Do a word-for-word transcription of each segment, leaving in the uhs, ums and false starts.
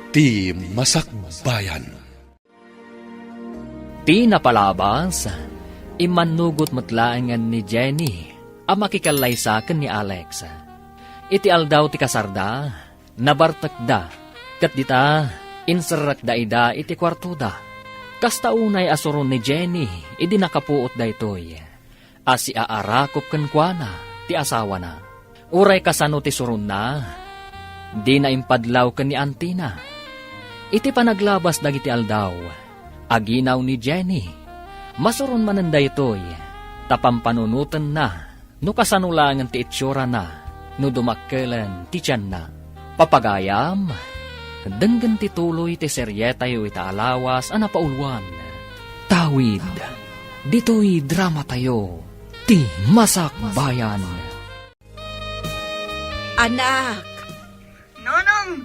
Ti Masakbayan. Ti napalabas, immannugot met laengen ni Jenny a makikallaysa ken ni Alex. Iti aldaw ti kasarda, nabartekda, ket dita, inserrekda ida iti kuartoda. Kasta unay a suron ni Jenny idi nakapuot daytoy a siaarakop kenkuana ti asawana. Uray kasano ti suronna, dina impadlaw ken ni antina. Iti panaglabas dagiti aldaw, aginaw ni Jenny. Masuron manen daytoy, ta pampanunotenna no kasano laengen ti itsurana no dumakkelen ti tianna. Papagayam, denggen ti tuloy ti serietayo ita a lawas a napauluan. Tawid, ditoy dramatayo, Ti Masakbayan. Anak! Nanang!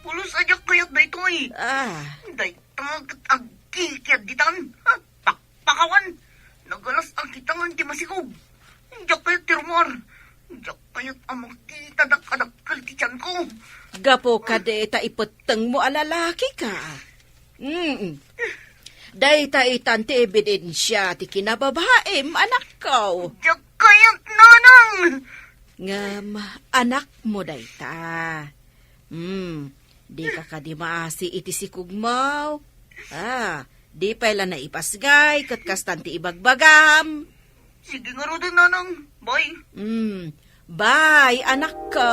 Pulos a diak kayat daytoy! Ah. Dayta ket agkikiad ditan! Ha? Pakpakawan! Nagalas a kitangan ti masikog! Diak kayat ti rummuar! Diak kayat a makita dakadakkel ti tianko! Gapu kadi ta ipettengmo a lalaki ka. Mm. Dayta itan ti ebidensia ti kinababaim, anakko. Diak kayat, Nanang! Ngem, anakmo dayta. Mm. Dika kadi maasi iti sikogmo. Ah, di pay la naipasgay ket kastan ti ibagbagam. Sige ngaruden, Nanang. Bye. Mm. Bye, anakko.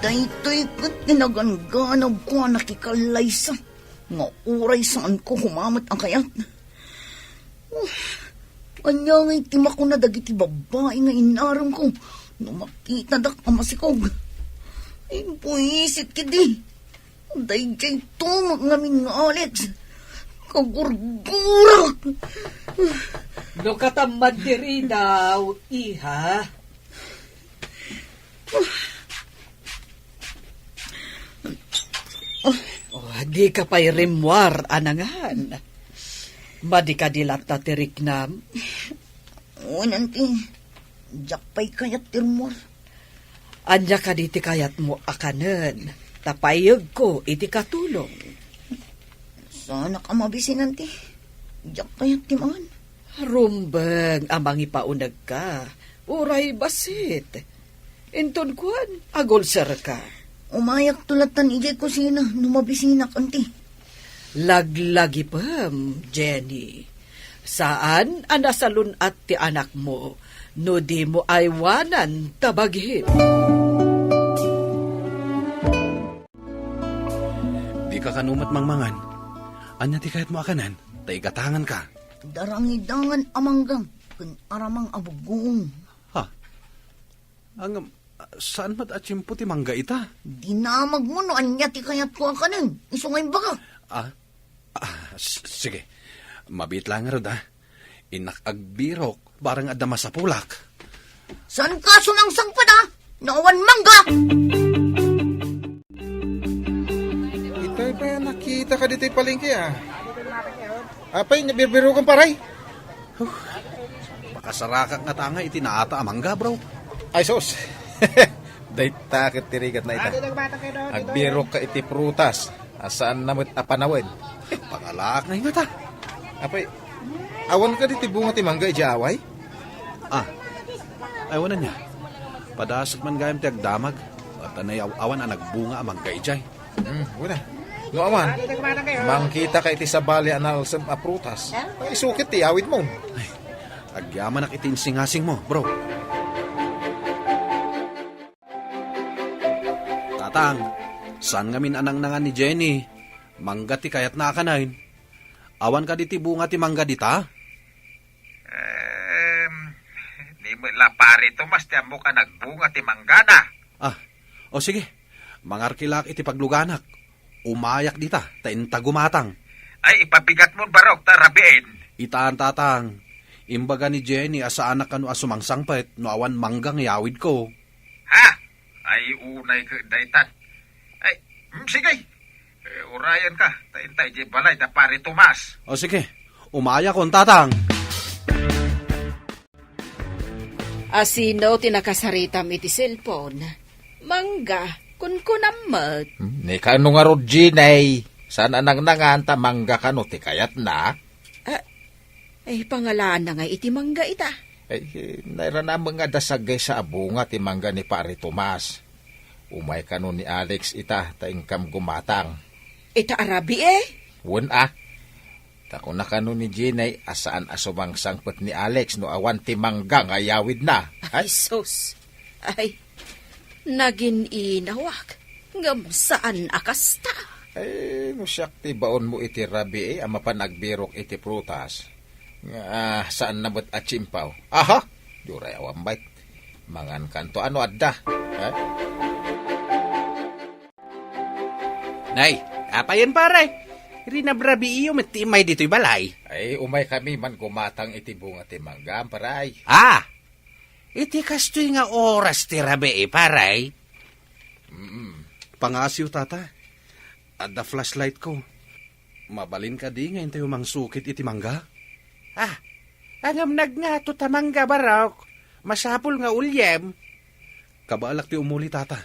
Daytoy ket ti naganganabko a nakikallaysa nga uray saanko koma met a kayat. Uf, ania ngay ti makuna dagiti babbai nga inaremko no makitadak a masikog? Ay, buisit ketdi. Daydiay tumeng ngamin nga Alex. Kagurgurak. No katamman ti ridaw, iha. Oh, dika pay rimmuar a nangan. Madi kadi latta ti riknam? Wen, Auntie. Diak pay kayat ti rimmuar. Ania kadi ti kayatmo a kanen? Ta payegko iti katulong. Saanak a mabisin, Auntie. Diak kayat ti mangan. Rumbeng a mangipaunegka, uray bassit. Inton kuan, agulserka. Umayakto lattan idiay kusina no mabisinak, Auntie. Laglagipem, Jenny. Saan a nasalun-at ti anakmo no dimo aywanan ta bagim. Dika kano met mangmangan. Ania ti kayatmo a kanen? Ta igatanganka. Darangidangan a mangga ken aramang a buggoong. Ha? Ngem, saan met a tiempo ti mangga ita? Dinamagmo no ania ti kayatko a kanen, isu nga imbaga. Ah? Ah, s-, sige. Mabiit laeng ngarud, ah. Innak agbirok, barang adda masapulak. Saanka sumangsangpet, ah? No awan mangga! Itay pay a nakitaka ditoy palengke, ah. Apay, nabirbirokan, paray? Huh. Makasarakak ngata nga iti naata a mangga, bro. Ay, sus. Dayta ket ti rigatna ita. Agbirokka iti prutas a saanna met a panawen. Pangalaak ngay ngata. Apay, awan kadi ti bunga ti mangga idiay away? Ah, ay, awan ania. Padasek man gayam ti agdamag. Ta nayaw-awan a nagbunga a mangga idiay. Hmm, wen a. No awan, mangkitaka iti sabali a nalsem a prutas. Ay, isukit ti awidmo. Ay, agyamanak iti insingasingmo, bro. Tatang, saan ngamin a nangnangan ni Jenny? Mangga ti kayatna a kanen. Awan kadi ti bunga ti mangga dita? Em, ni met la Pare Tomas ti ammok a nagbunga ti manggana. Ah, o sige. Mangarkilaak iti pagluganak. Umayak dita, ta inta gumatang. Ay, ipabigatmon, barok, ta rabiin. Itan, tatang. Imbaga ni Jenny a saanak kano a sumangsangpet no awan mangga nga iyawidko. Ha? Ay, unay ket daytan. Ay, mm, sige. Eh, urayanka, ta inta idiay balay da Pare Tomas. O sige, umayakon, tatang. Asino ti nakasaritam iti cellphone? Mangga, kunkunam met. Hmm, ni kano ngarud, Jenny? Saan a nangnangan ta mangga kano ti kayatna? Ah, ay, pangalaanna nga iti mangga ita. Ay, nairana met nga adda saggaysa a bunga ti mangga ni Pare Tomas. Umay kano ni Alex ita, ta inkam gumatang. Ita a rabii, eh? Wen a. Ta kuna kano ni Jenny a saan a sumangsangpet ni Alex no awan ti mangga nga iyawidna. Ay, ay, sus. Ay, nagin-inawak. Ngem saan a kasta. Ay, no siak ti baonmo iti rabii a mapan agbirok iti prutas, nga, ah, saan na met a tsimpaw. Aha! Diyoray awan bait. Mangan kanto ano adda. Ha? Nay, apayen, pare? Rinabrabiiyo met ti immay ditoy balay. Ay, umay kami man gumatang iti bunga ti mangga, pare. Ah! Iti kastoy nga oras ti rabii, pare? Mm. Pangasiw, tata. Adda flashlight ko. Mabalin kadi nga intayo mangsukit iti mangga? Ah, angam nagngato ta mangga, barok. Masapul nga uliem. Kabaelak ti umuli, tata.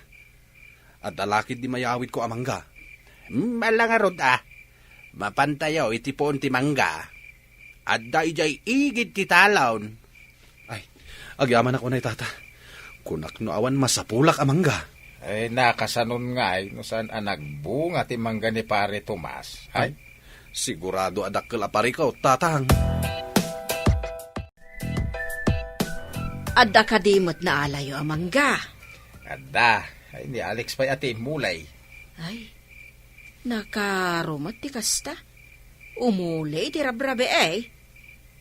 Adda lakid di mayawidko a mangga. Hmm, ala ngarud, ah. Mapantayo iti puon ti mangga. Adda idiay igid ti talon. Ay, agyamanak unay, tata. Kunak no awan masapulak a mangga. Ay, nakasanon ngay no saan a nagbunga ti mangga ni Pare Tomas. Ay, ay, sigurado a dakkel a parikot, tatang. Adda kadi met naalayo a mangga? Adda. Ay, ni Alex pay a ti immuli. Ay, nakaro met ti kasta. Umuli ti rabrabii, eh.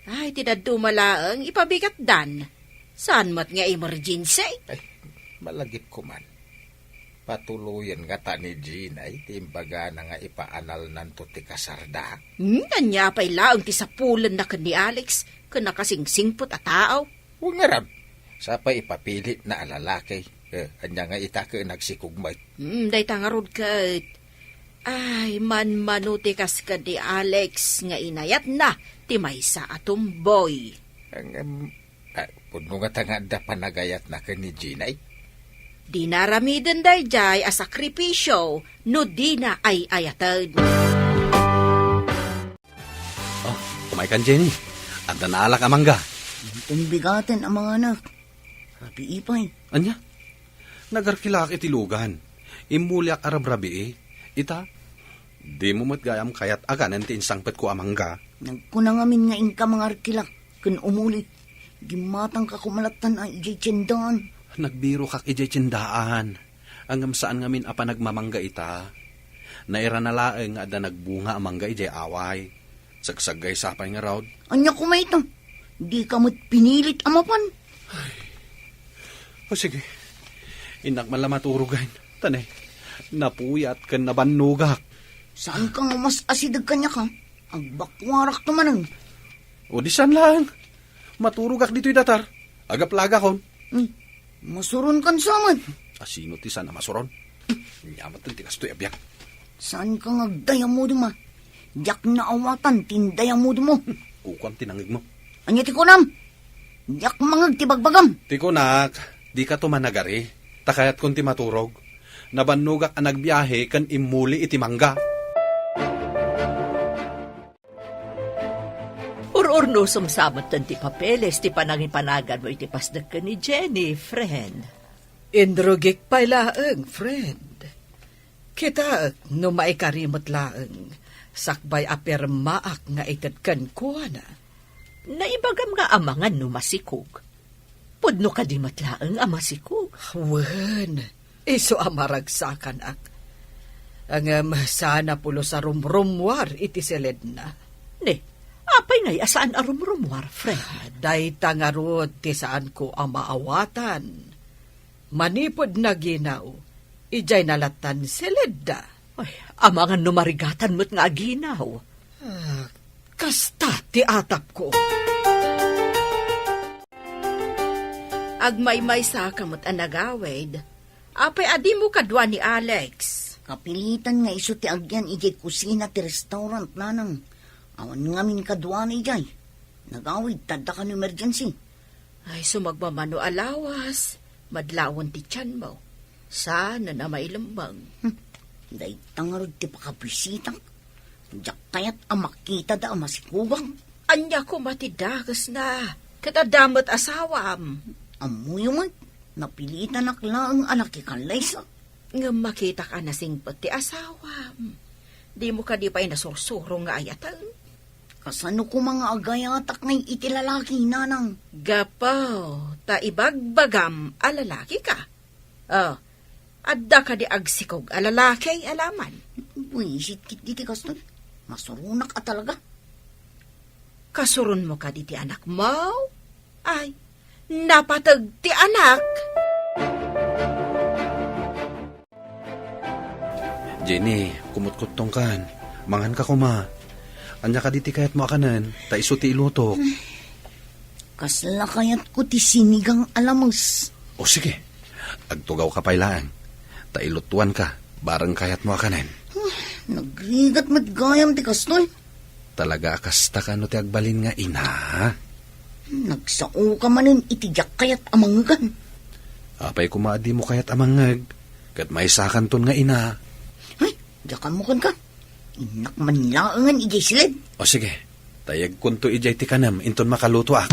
Ay, ti dadduma laeng ipabigatdan. Saan met nga emergency? Ay, malagipko man. Patuloyen ngata ni Jenny ti imbagana nga ipaanalnanto ti kasarda. Hmm, ania pay laeng ti sapulenna ken ni Alex ken nakasingsingpet a tao? Wen ngarud, sapay ipapilitna a lalaki. Eh, ania nga ita ket nagsikog met? Hmm, dayta ngarud ket. Ay, manmano ti kas ken ni Alex nga inayatna ti maysa a tomboy. Ang, em, ah, pudno ngata nga adda panagayatna ken ni Jenny? Dina aramiden daydiay a sakripisio no dina ay-ayaten. Oh, umaykan, Jenny. Adda naalak a mangga. Inton bigaten a manganak. Rabii pay. Ania? Nagarkilaak iti lugan. Immuliak a rabrabii. Ita, dimo met gayam kayat a ganen ti insangpetko a mangga. Nagkuna ngamin nga inka mangarkilak ken umuli. Gimmatangka koma lattan a idiay tiendaan. Nagbirokak idiay tiendaan. Ngem saan ngamin a panagmamangga ita. Nairana laeng nga adda nagbunga a mangga idiay away. Sagsaggaysa pay ngarud. Ania koma ita? Dika met pinilit a mapan? Ay. O sige. Innak man la maturog, ay. Ta ne, napuyat ken nabannogak. Saan ka nga mas asideg kaniak, ha? Agbakuarakto manen. O di saan laeng. Maturogak ditoy datar. Agaplagakon. Hmm. Masuronkan sa met. Asino ti saan a masuron? Ania met ti kastoy a biag. Saan ka nga agdayamudem, a? Diak naawatan ti indayamudem mo. Kukuam ti nangegmo. Ania ti kunam? Diak mangeg ti bagbagam. Ti kunak, dika to managari. Ta kayatkon ti maturog. Nabannogak a nagbiahe ken immuli iti mangga. Ur-urnosem sa metten ti papeles ti panangipanaganmo iti pasdek ken ni Jenny, friend. Inrugik pay laeng, friend. Kitaek no maikari met laeng, sakbay a pirmaak nga ited kenkuana. Naibagam nga amangan no masikog. Pudno kadi met laeng a masikog? Wen, isu a maragsakanak. Ngem saan a pulos a rumrummuar iti siledna. Ne, apay ngay a saan a rumrummuar, friend? Dayta ngarud ti saanko a maawatan. Manipud naginaw, idiay nalattan siledda. Ay, amangan no marigatan met nga aginaw. Ah, kasta ti atapko. Agmaymaysa ka met a nagawid. Apay a dimo kadua ni Alex? Kapilitan nga isu ti agyan idiay kusina ti restaurant, nanang. Awan ngamin kaduana idiay. Nagawid, tadda kano emergency. Ay, sumagmamano a lawas, madlawan ti tianmo. Saan a mailemmeng. Hmm. Dayta ngarud ti pakabisitak. Diak kayat a makitada a masikugak. Ania koma ti dakesna? Ket adda met asawam. Ammoyo met, napilitanak laeng a nakikallaysa. Ngem makitak a nasingpet ti asawam. Dimo kadi pay nasursuro nga ayaten? Kasano koma nga agayatak ngay iti lalaki, nanang? Gapu ta ibagbagam a lalaki ka. Oh, adda kadi agsikog a lalaki a laman? Buisit ketdi ti kastoy. Masuronak a talaga. Kasuronmo kadi ti anakmo? Ay, napateg ti anak. Jenny, kumutkuttongkan. Manganka koma. Ania kadi ti kayatmo a kanen? Ta isu ti ilutok. Kasla kayatko ti sinigang a lames. O sige, agtugawka pay laeng. Ta ilutuanka, bareng kayatmo a kanen. Nagrigat met gayam ti kastoy. Talaga a kasta kano ti agbalin nga ina? Nagsaoka manen iti diak kayat a mangngegan. Apay koma a dimo kayat a mangngeg, ket maysakanton nga ina. Ay, diak ammo kenka. Innak man laengen idiay siled. O sige, tayegkonto idiay ti kanem inton makalutoak.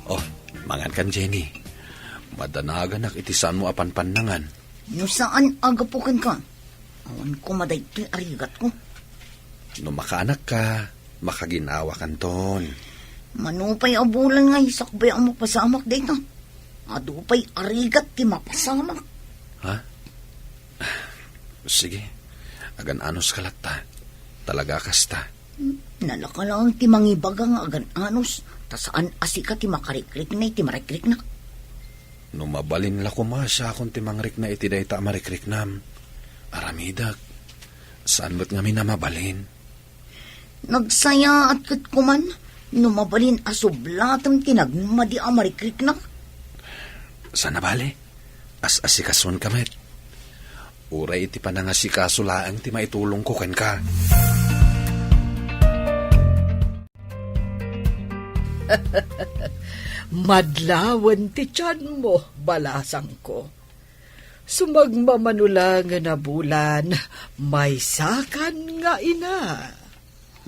Oh, mangankan, Jenny. Madanaganak iti saanmo a panpannangan. No saan a gapu kenka, awan koma daytoy a rigatko. No makaanakka, makaginawakanton. Mano pay a bulan nga sakbay a mapasamak dayta? Adu pay a rigat ti mapasamak. Ha? Sige, agan-anos ka latta. Talaga a kasta. Nalaka laeng ti mangibaga nga agan-anos, ta saan a sika ti makarikrikna iti marikriknak. No mabalin la koma siakon ti mangrikna iti dayta a marikriknam, aramidek. Saan met ngamin a mabalin. Nagsayaat ket kuman no mabalin a sublatem ti nagmadi a marikriknak. Saan a bale, as-asikasuenka met. Uray iti panangasikaso laeng ti maitulongko kenka. Madlawen ti tianmo, balasangko. Sumagmamano laengen a bulan, maysakan nga ina.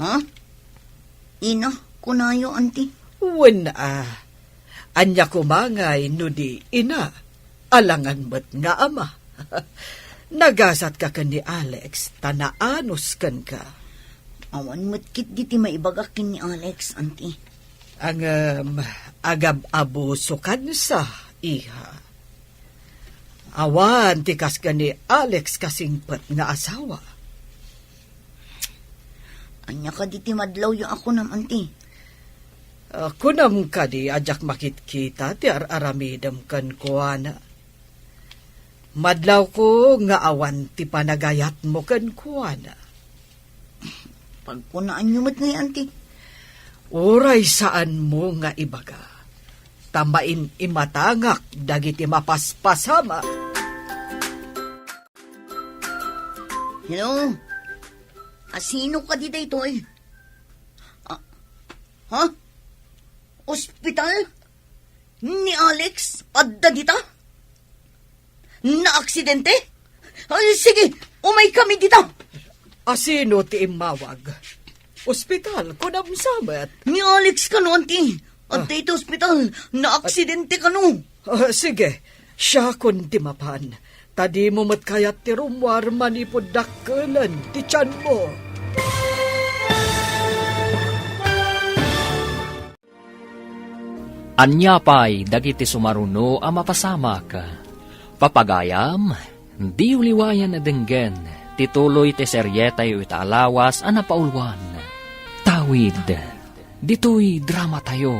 Ha? Ina, kunayo, anti? Wen a. Ania koma ngay no di ina, alangan met nga ama. Nagasatka ken ni Alex, ta naanos kenka. Awan met ketdi ti maibagak ken ni Alex, anti. Ngem, agab-abusokansa, iha. Awan ti kas ken ni Alex kasingpet nga asawa. Ania kadi ti madlawyo a kunam, anti? Ah, kunam kadi a diak makitkita ti ar-aramidem kenkuana? Madlawko nga awan ti panagayatmo kenkuana. Pagkunaanyo met ngay, anti? Uray saanmo nga ibaga, ta main-imatangak dagiti mapaspasamak. Hello? Asino kadi daytoy? Ah, ha? Ospital? Ni Alex, adda dita? Naaksidente? Ay, sige, umay kami dita. Asino ti immawag? Ospital, kunam sa met. Ni Alex kano, anti. Adda iti ospital, naaksidente kano. Ah, sige, siakon ti mapan. Ta dimo met kayat ti rummuar manipud dakkelen ti tianmo. Ania pay dagiti sumaruno a mapasamak? Papagayam, diyo liwayan a denggen ti tuloy ti serietayo ita a lawas a napauluan. Tawid, ditoy dramatayo,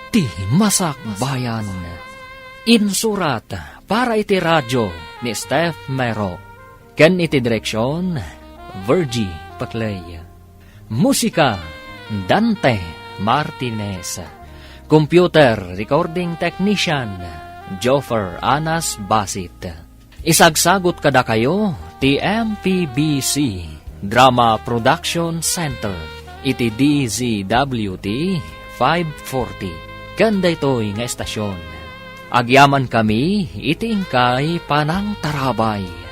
Ti Masakbayan. Insurat para iti radio ni Steph Mero. Ken iti direksion, Virgie Paclay. Musika, Dante Martinez. Computer Recording Technician, Joffer Anas Basit. Isagsagut kadakayo ti M P B C Drama Production Center iti D Z W T five forty. Ken daytoy nga estasion, Agyamankami iti inkay panangtarabay.